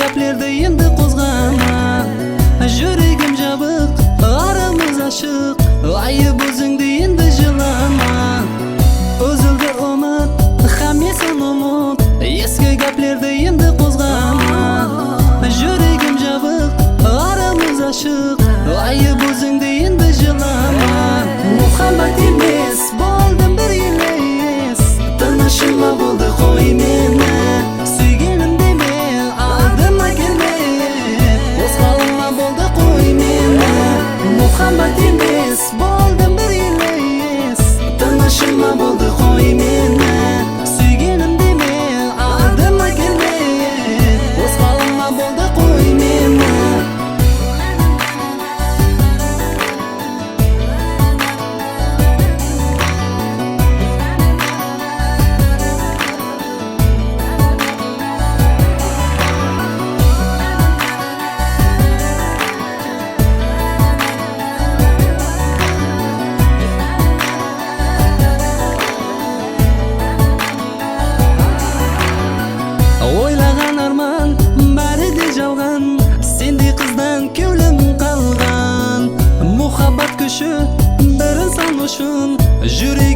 Gaplarni endi qo'zg'ama. Жүрегім жабық, арымыз ашық, айып өзіңді енді жылама. Үзілді үміт, хаммесін ұмыт, ескі gaplarni endi qo'zg'ama. Жүрегім жабық, арымыз ашық, айып өзіңді енді жылама. Muhabbat emas, bo'ldim bir елес, тынышыма болды қой мені. Сүйгенім деме, алдыма келме, қозғалма болды қой мені. Muhabbat emas, bo'ldim bir елес, тынышыма болды қой мені. Сүйгенім деме, алдыма келме, қозғалма болды қой мені. Ойлаған арман бәрі де жалған, сендей қыздан кеулім қалған. Мұхаббат күші бір инсан үшін жүрек